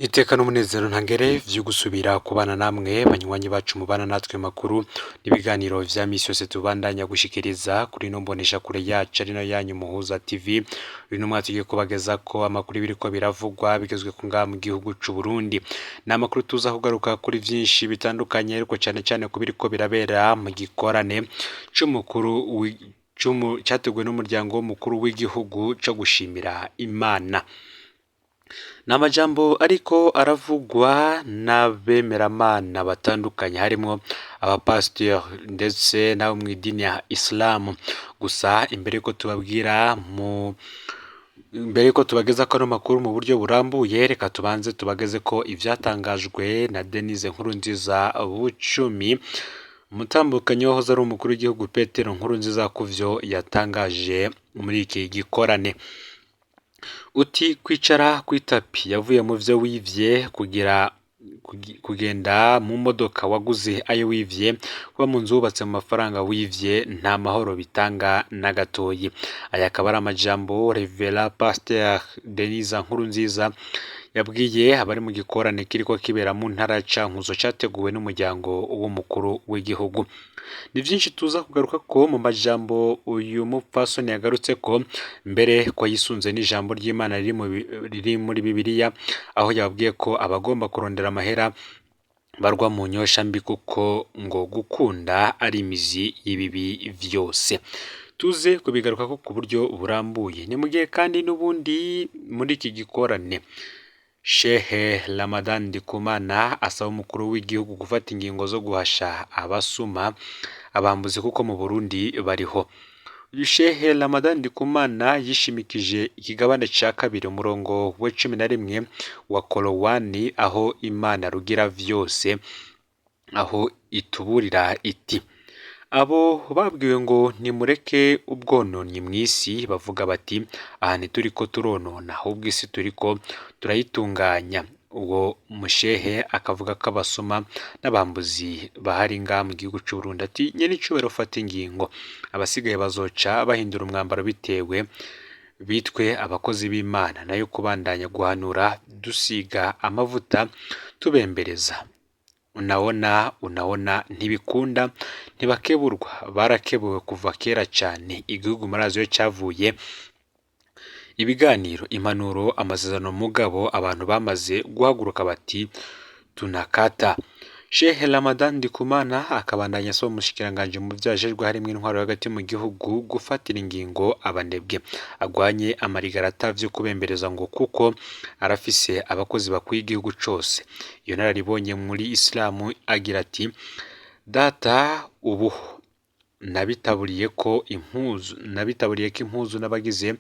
Iteka n'umunezero ntangere vyo gusubira kubana namwe banywanyi bacu mubana natwe makuru n'ibiganiro vya misi yose tubandanya gushikiriza kuri ino mboneshakure yacu ari nayo yanyu Muhuza TV. Uyu n'umwaka tugiye kubagezako amakuru biriko biravugwa bigezwe ku ngaha mu gihugu c'u Burundi. Ni amakuru tuza kugaruka kuri vyinshi bitandukanye, ariko cane cane ku biriko birabera mu gikorane c'umukuru categuwe n'umuryango w'umukuru w'igihugu co gushimira Imana. Ni amajambo ariko aravugwa n'abemeramana batandukanye harimwo abapasiteri ndetse n'abo mw'idini ya Isilamu. Gusa imbere yuko tubabwira mu mbere yuko tubagezako ano makuru mu buryo burambuye, reka tubanze tubageze ko ivyatangajwe na Denise Nkurunziza Bucumi, umutambukanyi wahoze ari umukuru w'igihugu Petero Nkurunziza, kuvyo yatangaje muri iki gikorane. Uti kwicara kw'itapi yavuye mu vyo wivye, kugira kugenda mu modoka waguze ayo wivye, kuba mu nzu wubatse mu mafaranga wivye, nta mahoro bitanga na gatoyi. Aya akaba ari amajambo Reverend Pasteur Denise Nkurunziza yabwiye abari mu gikorane kiriko kibera mu ntara ya Cankuzo categuwe n'umuryango w'umukuru w'igihugu. Ni vyinshi tuza kugaruka ko mu majambo uyu mupfasoni yagarutse ko mbere ko yisunze n'ijambo ry'Imana riri muri Bibiliya, aho yababwiye ko abagomba kurondera amahera barwa mu nyosha mbi, kuko ngo gukunda ari imizi y'ibibi vyose. Tuze kubigarukako ku buryo burambuye. Ni mu gihe kandi n'ubundi muri iki gikorane Shehe Ramadan Ndikumana asaba umukuru w'igihugu gufata ingingo zo guhasha abasuma, abambuzi, kuko mu Burundi bariho. Uyu Shehe Ramadan Ndikumana yishimikije ikigabane ca kabiri umurongo wa 11 wa Korowani, aho Imana rugira vyose, aho ituburira iti: "Abo babwiwe ngo nimureke ubwononyi mw'isi bavuga bati: aha ntituriko turonona, ahubwo isi turiko turayitunganya." Uwo mushehe akavuga ko abasuma n'abambuzi bahari ngaha mu gihugu c'Uburundi, ati: "Nyenicubahiro, fata ingingo, abasigaye bazoca bahindura umwambaro bitewe bitwe abakozi b'Imana, nayo kubandanya guhanura dusiga amavuta tubembereza, unaona unaona ntibikunda, ntibakeburwa, barakebuwe kuva kera cane. Igihugu murazi iyo cavuye, ibiganiro, impanuro, amasezerano, mugabo abantu bamaze guhaguruka bati tunakata." Shehe Ramadan Ndikumana akabandanya asaba umushikiranganji mu vyo ajejwe harimwo intwaro hagati mu gihugu gufatira ingingo abanebwe, agwanye amarigarata vyo kubembereza, ngo kuko arafise abakozi bakwiye igihugu cose. Iyo nararibonye muri Isilamu agira ati: "Data ubuho nabitaburiyeko impuzu n'abagize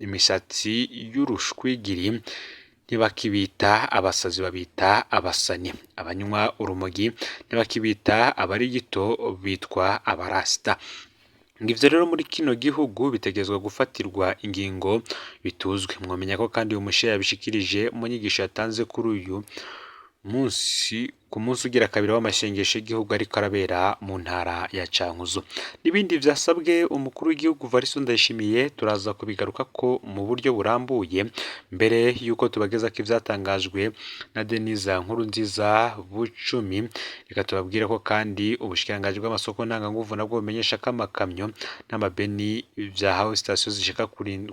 imishatsi y'urushwigiri ntibakibita abasazi, babita abasani. Abanywa urumogi ntibakibita abarigito, bitwa abarasta." Ngo ivyo rero muri kino gihugu bitegerezwa gufatirwa ingingo bituzwe. Mwomenya ko kandi uyu mushehe yabishikirije mu nyigisho yatanze kuri uyu munsi, ku munsi ugira kabiri w'amashengesho y'igihugu ariko arabera mu ntara ya Cankuzo. N'ibindi vyasabwe umukuru w'igihugu Varisto Ndayishimiye turaza kubigaruka ko mu buryo burambuye. Mbere yuko tubagezako ivyatangajwe na Denise Nkurunziza Bucumi, reka tubabwire ko kandi ubushikiranganji bw'amasoko ntanganguvu nabwo bumenyesha ko amakamyo n'amabeni vyahawe sitasiyo zishika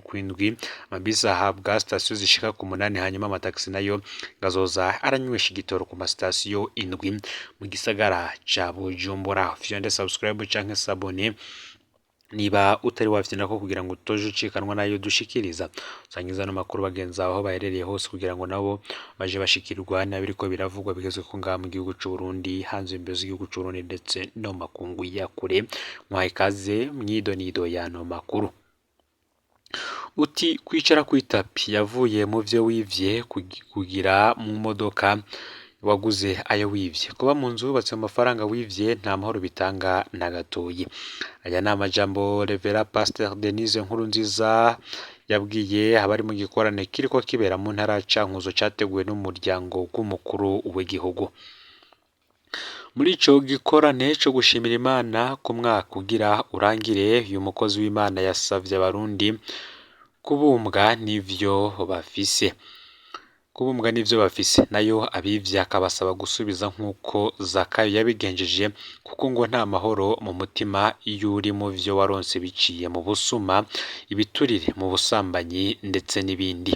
kwindwi, amabisi ahabwa sitasiyo zishika ku munani, hanyuma amatagisi nayo ngazoza aranywesha igitoro ku masitasiyo 7 mu gisagara ca Bujumbura. Fyonde subscribe canke s'abonner niba utari wafyondako kugira ngo utoje ucikanwa nayo dushikiriza. Usangiza ano makuru bagenzi bawe aho baherereye hose kugira ngo nabo baje bashikirwa n'abiriko biravugwa bigezwe ko ngaha mu gihugu c'u Burundi, hanze imbibe z'igihugu c'u Burundi ndetse no mu makungu ya kure. Mwaha ikaze mw'idonido y'ano makuru. Uti kwicara kw'itapi yavuye mu vyo wivye, kugira mu modoka waguze ayo wivye, kuba mu nzu wubatse mu mafaranga wivye, nta mahoro bitanga na gatoyi. Aya ni amajambo Reverend Pasteur Denise Nkurunziza yabwiye abari mu gikorane kiriko kibera mu ntara ya Cankuzo categuwe n'umuryango w'umukuru w'igihugu. Muri ico gikorane co gushimira Imana ku mwaka ugira urangire, uyu mukozi w'Imana yasavye abarundi kubumbwa n'ivyo bafise. Kubumbwa n'ivyo bafise, nayo abivye akabasaba gusubiza nk'uko Zakayo yabigenjeje, kuko ngo nta mahoro mu mutima iyo uri mu vyo waronse biciye mu busuma, ibiturire, mu busambanyi ndetse n'ibindi.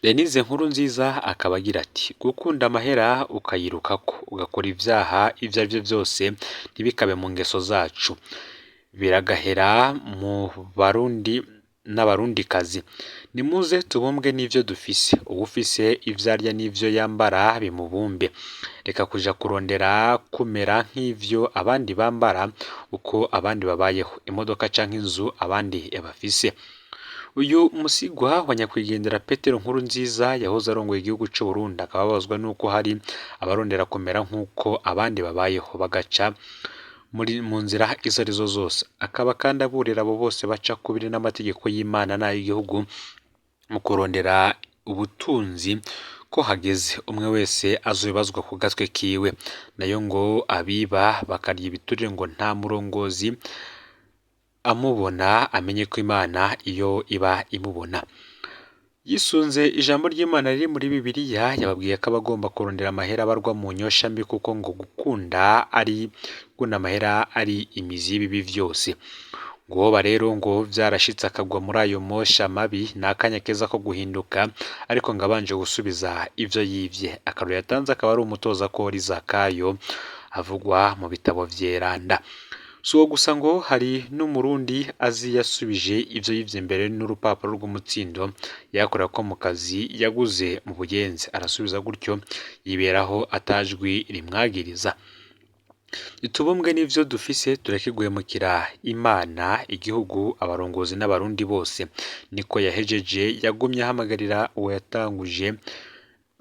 Denise Nkurunziza akaba agira ati: "Gukunda amahera ukayirukako, ugakora ivyaha ivyo arivyo vyose ntibikabe mu ngeso zacu, biragahera mu Barundi n'Abarundikazi. Nimuze tubumbwe n'ivyo dufise, uwufise ivyo arya n'ivyo yambara bimubumbe, reka kuja kurondera kumera nk'ivyo abandi bambara, uko abandi babayeho, imodoka canke inzu abandi bafise." Uyu musigwa wa nyakwigendera Petero Nkurunziza yahoze arongoye igihugu c'Uburundi akaba ababazwa n'uko hari abarondera kumera nk'uko abandi babayeho, bagaca mu nzira izo arizo zose. Akaba kandi aburira abo bose baca kubiri n'amategeko y'Imana n'ay'igihugu mu kurondera ubutunzi ko hageze umwe wese azobibazwa ku gatwe kiwe. Nayo ngo abiba bakarya ibiturire ngo nta murongozi amubona amenye ko Imana iyo iba imubona. Yisunze ijambo ry'Imana riri muri Bibiliya, yababwiye ko abagomba kurondera amahera abarwa mu nyosha mbi, kuko ngo gukunda amahera ari imizi y'ibibi vyose. Ngo woba rero ngo vyarashitse akagwa muri ayo mosha mabi, ni akanya keza ko guhinduka, ariko ngo abanje gusubiza ivyo yivye. Akarorero yatanze akaba ari umutoza kori Zakayo avugwa mu bitabo vyeranda. Si uwo gusa, ngo hari n'Umurundi azi yasubije ivyo yivye mbere n'urupapuro rw'umutsindo yakorera ko mu kazi yaguze mu Buyenzi, arasubiza gutyo yiberaho atajwi rimwagiriza. Nitubumbwe n'ivyo dufise, tureke guhemukira Imana, igihugu, abarongozi n'Abarundi bose. Niko yahejeje yagumye ahamagarira uwo yatanguje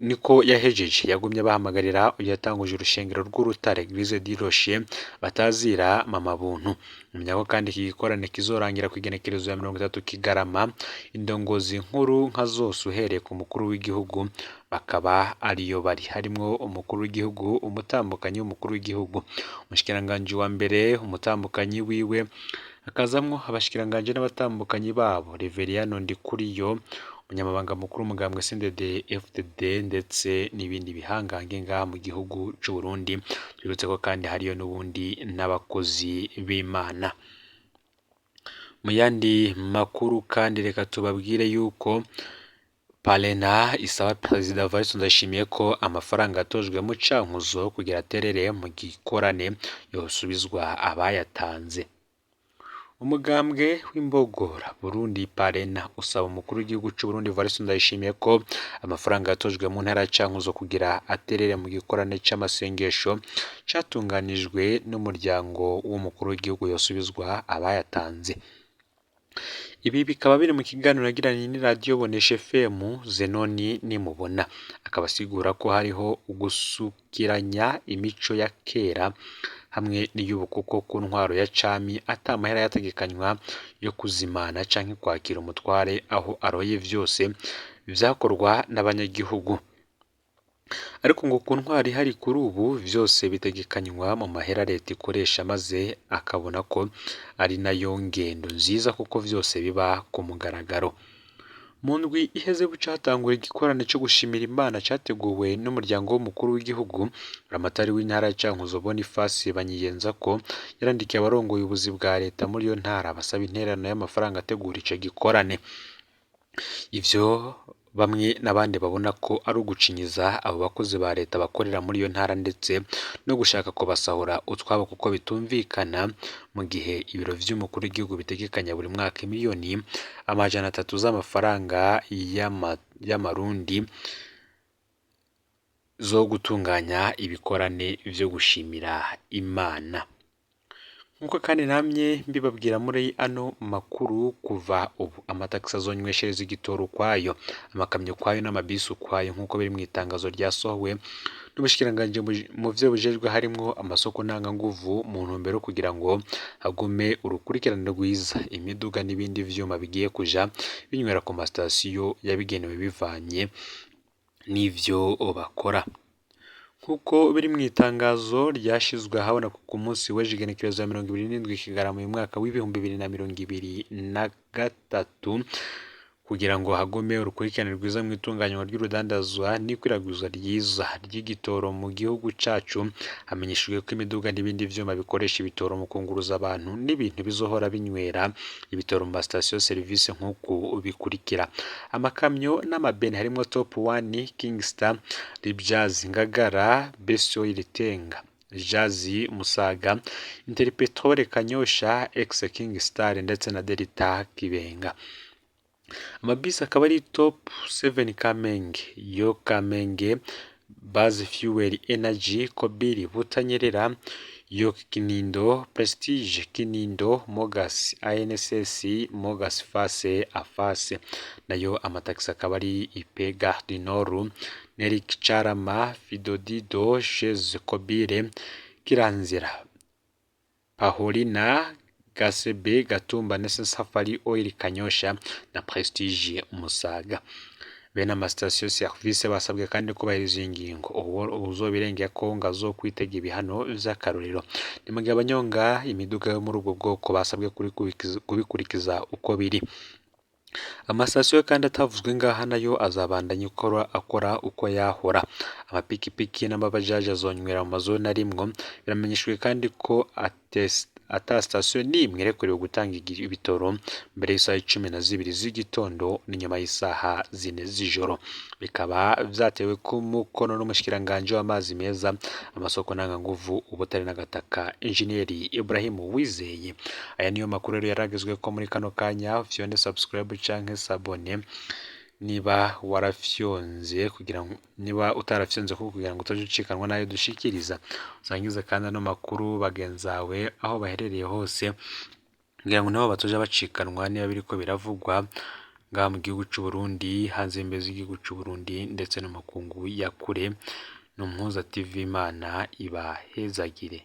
niko yahejeje yagumye abahamagarira uyu yatanguje urushengero rw'Urutare Eglise du Rocher batazira Mama Buntu. Menya ko kandi iki gikorane kizorangira ku igenekerezo ya 30 Kigarama, indongozi nkuru nka zose uhereye ku mukuru w'igihugu bakaba ariyo bari, harimwo umukuru w'igihugu, umutambukanyi w'umukuru w'igihugu, umushikiranganji wa mbere, umutambukanyi wiwe, hakazamwo abashikiranganji n'abatambukanyi babo, Reveriyano Ndikuriyo, umunyamabanga mukuru w'umugambwe CNDD FDD, ndetse n'ibindi bihangange ngaha mu gihugu c'Uburundi. Twibutse ko kandi hariyo n'ubundi n'abakozi b'Imana. Mu yandi makuru kandi reka tubabwire yuko Parena isaba Perezida Evariste Ndayishimiye ko amafaranga yatojwe mu Cankuzo kugira aterere mu gikorane yosubizwa abayatanze. Umugambwe w'Imbogora Burundi Parena usaba umukuru w'igihugu c'Uburundi Evariste Ndayishimiye ko amafaranga yatojwe mu ntara ya Cankuzo kugira aterere mu gikorane c'amasengesho catunganijwe n'umuryango w'umukuru w'igihugu yosubizwa abayatanze. Ibi bikaba biri mu kiganiro yagiranye n'iradiyo Bonesha FM Zenoni Nimubona, akaba asigura ko hariho ugusukiranya imico ya kera hamwe n'iy'ubu, kuko ku ntwaro ya cami ata mahera yategekanywa yo kuzimana canke kwakira umutware aho aroye, vyose vyakorwa n'abanyagihugu. Ariko ngo ku ntwaro ihari kuri ubu vyose bitegekanywa mu mahera leta ikoresha, maze akabona ko ari nayo ngendo nziza kuko vyose biba ku mugaragaro. Mu ndwi iheze buca hatangura igikorane co gushimira Imana categuwe n'umuryango w'umukuru w'igihugu, Buramatari w'intara ya Cankuzo Boniface Banyiyenzako yarandikiye abarongoye ubuzi bwa leta muri iyo ntara basaba intererano y'amafaranga ategura ico gikorane. Ivyo bamwe n'abandi babona ko ari ugucinyiza abo bakozi ba leta bakorera muri iyo ntara ndetse no gushaka kubasahura utwabo, kuko bitumvikana mu gihe ibiro vy'umukuru w'igihugu bitegekanya buri mwaka miliyoni 300 z'amafaranga y'amarundi zo gutunganya ibikorane vyo gushimira Imana. Nkuko kandi namye mbibabwira muri ano makuru, kuva ubu amatagisi azonyweshereza igitoro ukwayo, amakamyo ukwayo n'amabisi ukwayo, nk'uko biri mu itangazo ryasohowe n'ubushikiranganji mu vyo bujejwe harimwo amasoko ntanganguvu, mu ntumbero yo kugira ngo hagume urukurikirane rwiza imiduga n'ibindi vyuma bigiye kuja binywera ku masitasiyo yabigenewe bivanye n'ivyo bakora. Nk'uko biri mu itangazo ryashizwe ahabona ku munsi w'ejo igenekerezo ya 27 Kigarama uyu mwaka w'2023. Kugira ngo hagume urukurikirane rwiza mu itunganywa ry'urudandazwa n'ikwiraguzwa ryiza ry'igitoro mu gihugu cacu, hamenyeshejwe ko imiduga n'ibindi vyuma bikoresha ibitoro mu kunguruza abantu n'ibintu bizohora binywera ibitoro mu masitasiyo serivisi nk'uku bikurikira: amakamyo n'amabeni harimwo Top One, Kingstar, Ribjaz, Ngagara, Best Oil Tenga, Jazz Musaga, Interpetrol Kanyosha, Ex King Star ndetse na Delta Kibenga. Amabisi akaba ari Top 7 Kamenge, Yo Kamenge, Base Fuel Energy, Kobili Butanyerera, Yo Kinindo, Prestige Kinindo, Mogas ANSS, Mogas Face Afase. Nayo amataxi akaba ari IP Gare du Nord, Nerik Charama, Fidodido, Chez Kobile, Kiranzira, Paholina, Gasebe, Gatumba, Nese Safari Oil Kanyosha na Prestige Musaga. Bene amasitasiyo serivisi basabwe kandi kubahiriza iyi ngingo, uwuzobirengako ngo azokwitega ibihano vy'akarorero. Ni mu gihe abanyonga imiduga yo muri ubwo bwoko basabwe kubikurikiza uko biri. Amasitasiyo kandi atavuzwe ngaha nayo azabandanya akora uko yahora. Amapikipiki n'amabajaji azonywera mu mazone arimwo. Biramenyeshejwe kandi ko ata sitasiyo n'imwe irekuriwe gutanga ibitoro mbere y'isaha 12 z'igitondo n'inyuma y'isaha 4 z'ijoro. Bikaba vyatewe ku mukono n'umushikiranganji w'amazi meza, amasoko ntanganguvu, ubutare n'agataka, Enjeniyeri Ibrahim Uwizeye. Aya niyo makuru rero yaragezweko muri kano kanya. Fyonde subscribe canke s'abonner niba warafyonze, kugira ngo niba utarafyonze kuko kugira ngo utaje ucikanwa n'ayo dushikiriza. Usangize kandi ano makuru bagenzawe aho baherereye hose, kugira ngo nabo batoja bacikanwa niba biriko biravugwa ngaha mu gihugu c'u Burundi, hanze y'imbibe z'igihugu c'u Burundi ndetse no mu makungu ya kure. Ni Umuhuza TV, Imana ibahezagire.